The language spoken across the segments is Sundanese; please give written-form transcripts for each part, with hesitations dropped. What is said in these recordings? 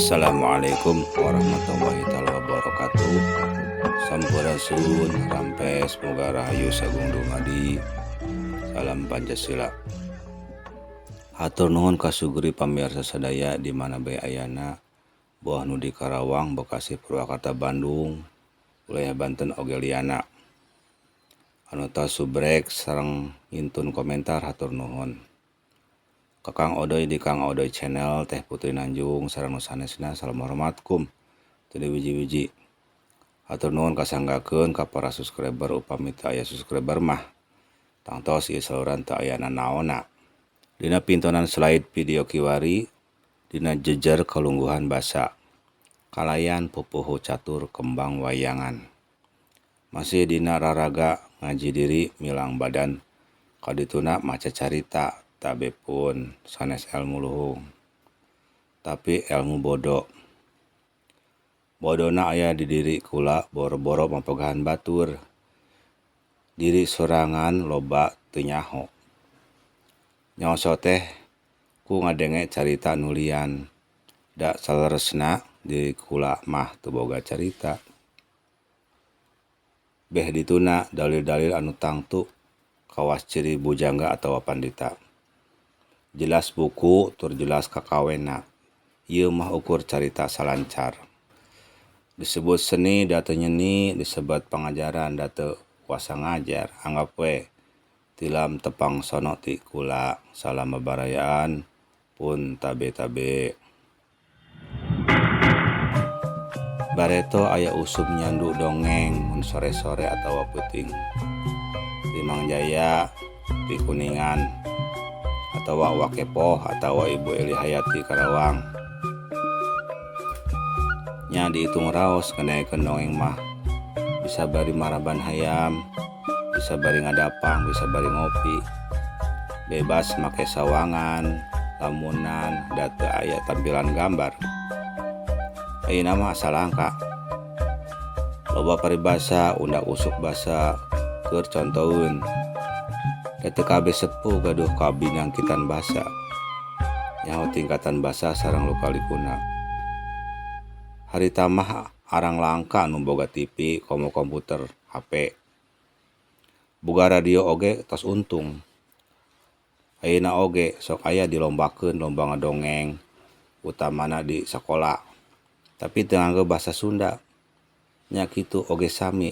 Assalamualaikum warahmatullahi taala wabarakatuh. Sampurasun, rampes, muga rahayu sagung dumadi. Salam Pancasila. Hatur nuhun kasuguri pamirsa sadaya di mana bae ayana, boh nu di Karawang, Bekasi, Purwakarta, Bandung, wilayah Banten oge liana. Anu tos subrek sareng ngintun komentar hatur nuhun. Ka Kang Odoy di Kang Odoy Channel, Teh Putri Nanjung sareng nu sanesna, salam hormatkum teu wiji-wiji. Hatur nuhun kasanggakeun ka para subscriber, upami teu aya subscriber mah tangtos ieu saluran teu aya nanaonna. Dina pintonan slide video kiwari dina jejer kalungguhan basa kalayan pupuhu catur kembang wayangan. Masih dina raraga ngaji diri milang badan kadituna maca carita tabe pun sanes elmu luhung tapi elmu bodoh. Bodona aya di diri kula, boro-boro mapegahan batur, diri sorangan loba teu nyaho. Nyoso teh ku ngadenge carita nu lian, da saleresna diri kula mah teu boga carita. Beh dituna dalil-dalil anu tangtu kawas ciri bujangga atawa pandita. Jelas buku tur jelas kakawena, ieu mah ukur carita salancar. Disebut seni da teu nyeni, disebat pangajaran da teu kuasa ngajar. Anggap we tilam tepang sono ti kula. Salam babarayaan pun tabe-tabe. Bareto aya usum nyandu dongeng mun sore-sore atawa peuting. Ti Mang Jaya ti Kuningan atawa Wakepoh atawa Ibu Eli Hayati Karawang. Nya diitung raos ngeuneukeun dongeng mah. Bisa bari maraban hayam, bisa bari ngadapang, bisa bari ngopi. Bebas make sawangan, lamunan, da teu aya tampilan gambar. Ayeuna mah asa langka. Loba paribasa, undak usuk basa keur contoeun. Da teu kabeh sepuh gaduh kabinangkitan basa. Nyaho tingkatan basa sareng luka-likuna. Harita mah arang langka nu boga TV komo komputer, HP. Boga radio oge tos untung. Ayeuna oge sok aya dilombakeun lomba ngadongeng utamana di sakola. Tapi teu nganggo basa Sunda. Nya kitu oge sami.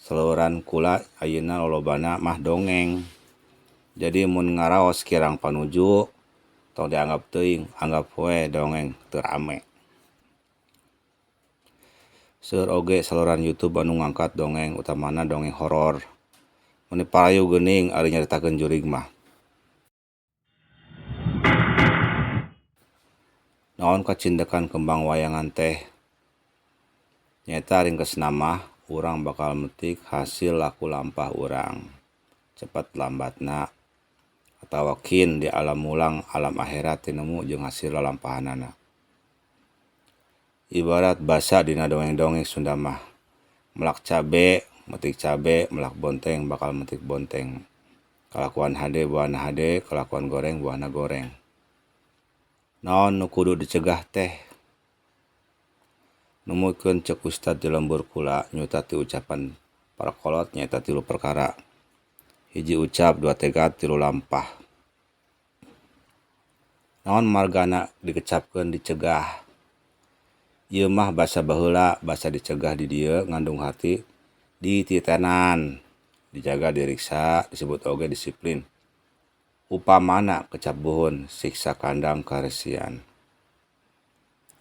Saluran kula ayeuna lolobana mah dongeng. Jadi mun ngaraos kirang panuju tong dianggap teuing, anggap we dongeng teu rame. Seueur oge saluran YouTube anu ngangkat dongeng utamana dongeng horor. Meuni parayu geuning ari nyaritakeun jurig mah. Naon kacindekan kembang wayangan teh? Nyaeta ringkesna mah urang bakal metik hasil laku lampah urang. Cepat lambatna atawa kin di alam mulang alam akhirat tinemu jeung hasil lalampahanana. Ibarat basa dina dongeng-dongeng Sunda mah, melak cabe metik cabe, melak bonteng bakal metik bonteng. Kalakuan hade buahna hade, kalakuan goreng buahna goreng. Naon nu kudu dicegah teh? Numutkeun ceuk ustad di lembur kula nyuta ti ucapan para kolot nyaeta tilu perkara. Hiji ucap, dua tekad, tilu lampah. Naon margana dikecapkeun dicegah? Ieu mah basa baheula, basa dicegah di dieu ngandung harti dititenan, dijaga, diriksa, disebut oge disiplin. Upamana kecap buhun siksa kandang karesian.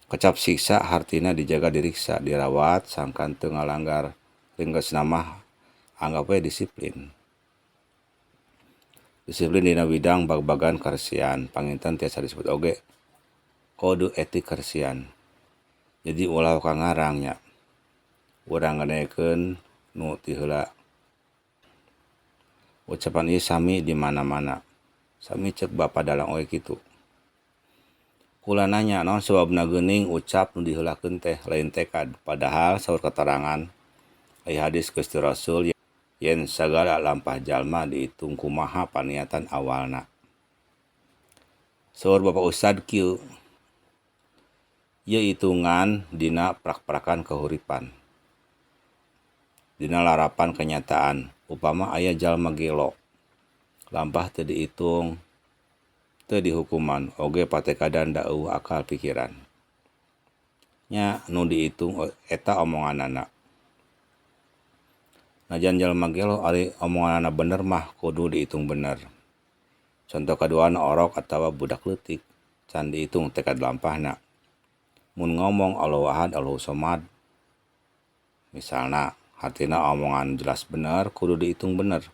Kecap siksa hartina dijaga, diriksa, dirawat sangkan teu ngalanggar. Ringkesna mah anggap we disiplin. Disiplin dina widang bag-bagan karesian, panginten tiasa disebut oge kode etik karesian. Jadi ulah ka ngarang nya. Urang ngadengekeun nu ti heula. Ucapan ieu sami di mana-mana. Sami ceuk bapa dalang oge kitu. Kula nanya naon sababna geuning ucap nu diheulakeun teh lain tekad, padahal saur katarangan aya hadis Gusti Rasul yen sagala lampah jalma diitung kumaha paniatan awalna. Saur Bapak Ustad kieu. Ieu itungan dina prak-prakan kahuripan. Dina larapan kanyataan upama aya jalma gelo lampah teu diitung teu dihukuman oge patekadan da eueuh akal pikiran. Nya nu diitung eta omonganana. Najan jalma gelo ari omonganana bener mah kudu diitung bener. Conto kaduana orok atawa budak leutik can diitung tekad lampahna. Mun ngomong Allahu ahad Allahu somad misalna hartina omongan jelas bener kudu diitung bener.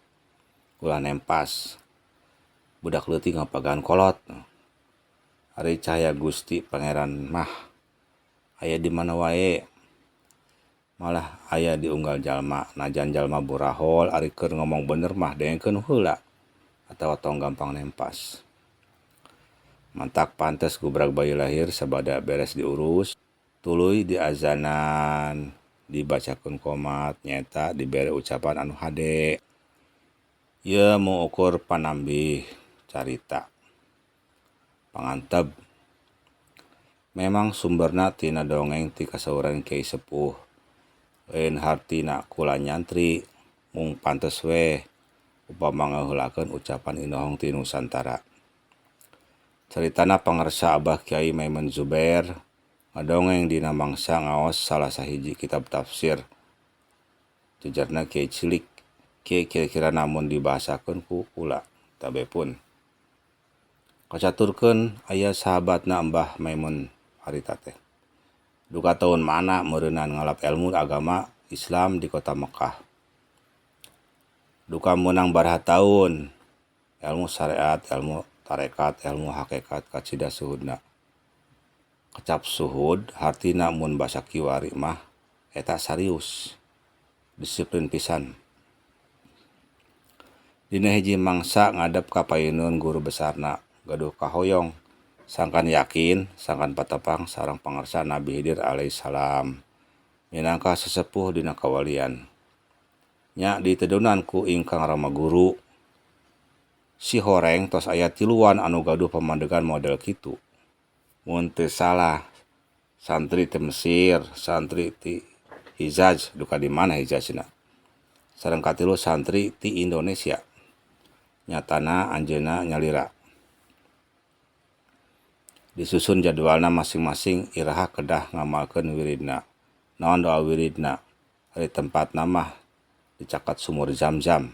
Ulah nempas budak leutik ngapagaan kolot. Ari cahaya Gusti Pangeran mah aya di mana wae. Malah aya di unggal jalma najan jalma burahol ari keur ngomong bener mah dengekeun heula atawa tong gampang nempas. Mantak pantes gubrag bayi lahir sabada beres diurus tuluy diazanan dibacakeun qomat nyaeta dibere ucapan anu hade. Ieu mung ukur panambih carita panganteb. Memang sumberna tina dongeng ti kasauran Kiai Sepuh. Lain hartina kula nyantri mung pantes we upama ngaheulakeun ucapan inohong ti Nusantara. Caritana pangersa Abah Kiai Maimun Zubair ngadongeng dina mangsa ngaos salah sahiji kitab tafsir. Jejerna Kiai cilik kieu kira-kira namun dibahasakeun ku kula tabe pun. Kacaturkeun aya sahabatna Mbah Maimun harita teh. Duka taun mana meureunan ngalap ilmu agama Islam di kota Mekah. Duka meunang baraha taun ilmu syariat, ilmu tarekat, ilmu hakikat kacida suhudna. Kecap suhud hartina mun basa kiwari mah eta sarius, disiplin pisan. Dina hiji mangsa ngadep ka payuneun guru besarna gaduh kahoyong sangkan yakin sangkan patepang sareng pangersa Nabi Khidir alaihi salam minangka sesepuh dina kawalian. Nya ditedunan ku ingkang rama guru si horeng tos aya tiluan anu gaduh pamandegan model kitu. Mun teu salah santri ti Mesir, santri ti Hijaz, duka di mana Hijazna. Sareng katilu santri ti Indonesia. Nyatana anjeunna nyalira. Disusun jadwalna masing-masing iraha kedah ngamalkeun wiridna. Naon doa wiridna? Ari tempatna mah dicaket sumur Zam-Zam.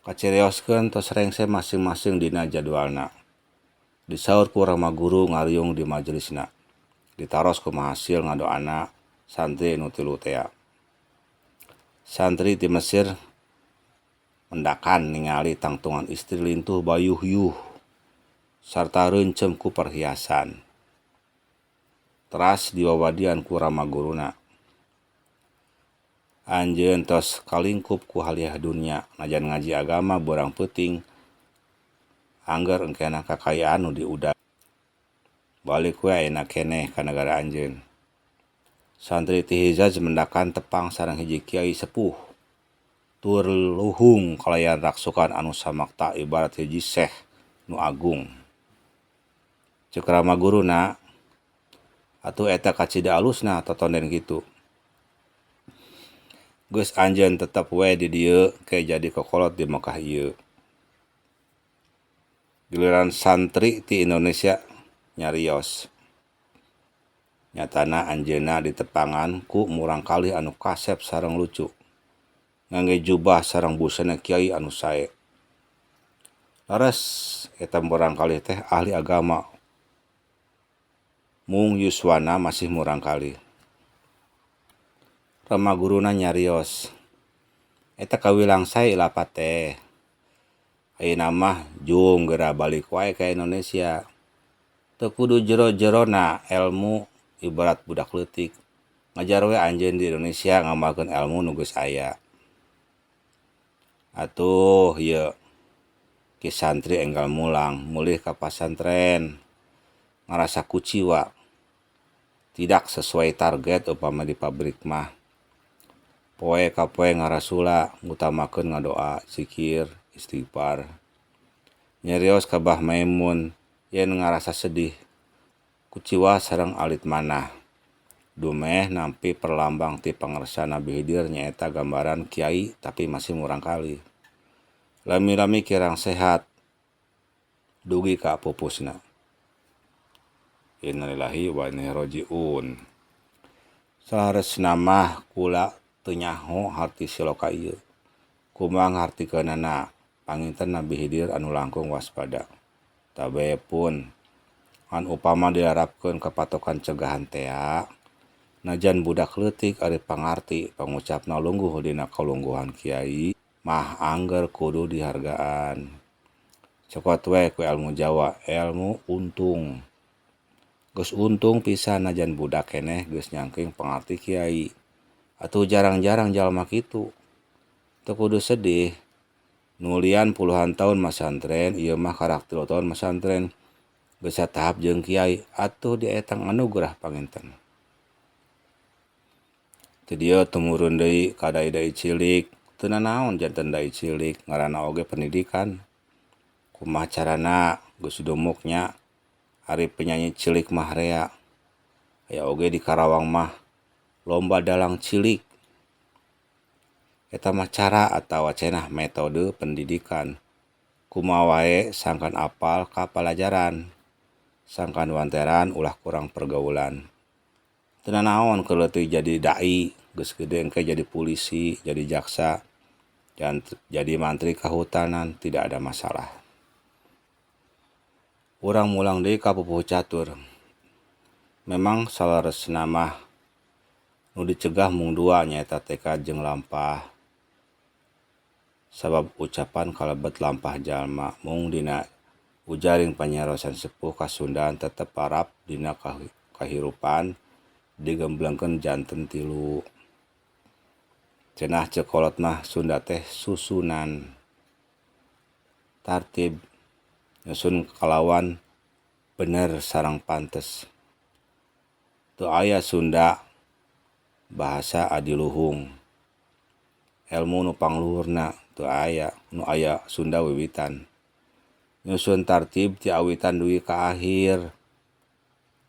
Kacirioskeun tos rengse masing-masing dina jadwalna. Disaur ku rama guru ngariung di majelisna. Ditaros kumaha hasil ngadoana santri nu tilu tea. Santri di Mesir mendakan ningali tangtungan istri lintuh bayuh-yuh sarta reuncem ku perhiasan. Teras diwawadian ku rama guruna. Anjeun tos kalingkup ku haliah dunya najan ngaji agama beurang peuting angger engkena kakayaan nu diudag. Balik we ayeuna keneh ka nagara anjeun. Santri ti Hijaz mendakan tepang sareng hiji kiai sepuh. Tur luhung kalayan raksukan anu samakta ibarat hiji syekh nu agung. Ceuk rama guruna atuh eta kacida alusna totonden kitu. Geus anjeun tetep we di dieu ke jadi kokolot di Mekah ieu. Giliran santri ti Indonesia nyarios. Nyatana anjeunna ditepangan ku murangkalih anu kasep sareng lucu. Ngangge jubah sareng busana kiai anu sae. Leres eta murangkalih teh ahli agama. Mung yuswana masih murangkalih. Rama guruna nyarios. Eta kawilang sae ilapat teh. Ayeuna mah jung geura balik wae ka Indonesia. Teu kudu jero-jerona elmu ibarat budak leutik. Ngajar we anjeun di Indonesia ngamalkeun elmu nu geus aya. Atuh ieu ki santri enggal mulang mulih ka pasantren ngarasa kuciwa. Tidak sesuai target upama di pabrik mah. Poe ka poe ngarasula ngutamakeun ngadoa, zikir, istighfar. Nyarios ka Bah Maimun yen ngarasa sedih. Kuciwa sareng alit manah. Dumeh nampi perlambang ti pangersa Nabi Hidir nyaeta gambaran kiai tapi masih murangkalih. Lami-lami kirang sehat dugi ka pupusna. Innalillahi wa inna ilaihi rajiun. Saleresna mah kula teu nyaho harti siloka ieu. Kumaha ngartikeunana panginten Nabi Hidir anu langkung waspada. Tabe pun ngan upama dilarapkeun ka patokan cegahan tea najan budak leutik ari pangarti pangucapna lungguh dina kalungguhan kiai mah angger kudu dihargaan. Cokot we ku elmu Jawa elmu untung. Geus untung pisan najan budak keneh geus nyangking pangarti kiai. Atuh jarang-jarang jalma kitu. Teu kudu sedih. Nulian puluhan tahun masantren ieu mah karak 3 tahun masantren. Geus satahap jeung kiai atuh dietang anugerah panginten. Ti dieu tumurun deui ka dai-dai cilik, teu nanaon janten dai cilik ngaranna oge pendidikan. Kumaha carana geus dumuk nya ari penyanyi cilik mah rea. Aya oge di Karawang mah lomba dalang cilik. Eta mah cara atawa cenah metode pendidikan. Kumaha wae sangkan apal ka palajaran. Sangkan wanteran ulah kurang pergaulan. Teu nanaon keur leutik jadi dai, geus gede engke jadi polisi, jadi jaksa, dan jadi mantri kehutanan, tidak ada masalah. Urang mulang deui ka pupuhu catur. Memang saleresna mah nu dicegah mung dua nyaeta tekad jeung lampah. Sabab ucapan kalebet lampah jalma mung dina ujaring panyarosan sepuh Kasundan tetep parap dina kahirupan digemblengkeun janten tilu. Cenah ceuk kolot mah Sunda teh susunan tartib nyusun kalawan bener sareng pantes. Teu aya Sunda bahasa adiluhung. Elmu nu pangluhurna teu aya, nu aya Sunda wiwitan. Nyusun tartib ti awitan dugi ka akhir.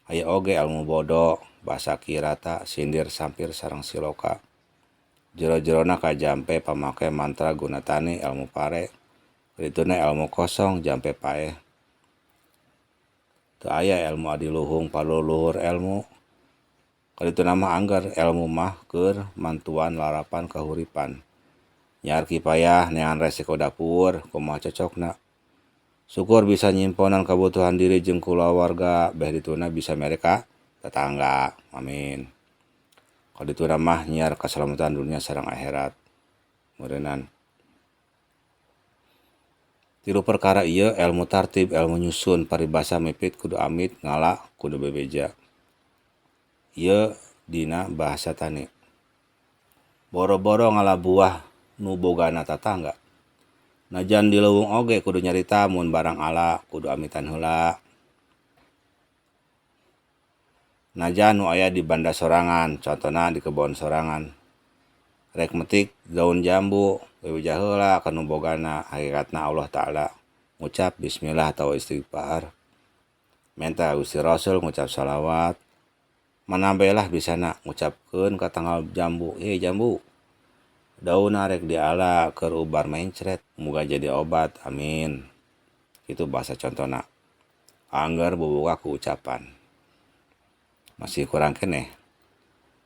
Aya oge elmu bodo, basa kirata, sindir sampir sareng siloka. Jero-jerona kajampe pamake mantra gunatani elmu pare. Dituna elmu kosong jampe paeh. Teu aya elmu adiluhung paluluhur elmu. Kadituna mah angger elmu mah keur mantuan larapan kahuripan. Nyiar kipayah neangan resiko dapur kumaha cocokna. Syukur bisa nyimponan kabutuhan diri jeung kulawarga beh dituna bisa mere ka tetangga. Amin. Kadituna mah nyiar kasalamatan dunia sareng akhirat. Meureunnan. Tilu perkara ieu elmu tartib, elmu nyusun paribasa mipit kudu amit ngala kudu bebeja. Ieu dina bahasa tani. Boro-boro ngala buah nu bogana tatangga. Najan di leuweung oge kudu nyarita mun barang ala kudu amitan heula. Najan nu aya di banda sorangan, contona di kebon sorangan. Rek metik daun jambu, bebeja heula ka nu bogana, hakikatna Allah Ta'ala. Ngucap bismillah atawa istighfar. Menta Gusti Rasul ngucap salawat. Manambelah bisana ngucapkeun ka tanggal jambu, hei jambu. Daun rek diala keur ubar mencret, muga jadi obat, amin. Itu bahasa contona. Angger bubuka ku ucapan. Masih kurang keneh.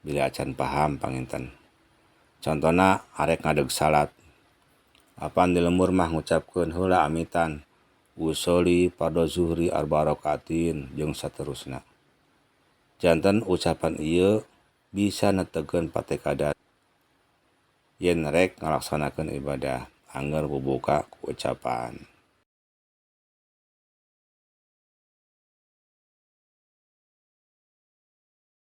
Bila acan paham panginten. Contona arek ngadeg salat. Apan di lembur mah ngucapkeun heula amitan. Usoli fardhu zuhri arba rakaatin jeung saterusna. Janten ucapan ieu bisa netegeun patekadan yen rek ngalaksanakeun ibadah angger bubuka ku ucapan.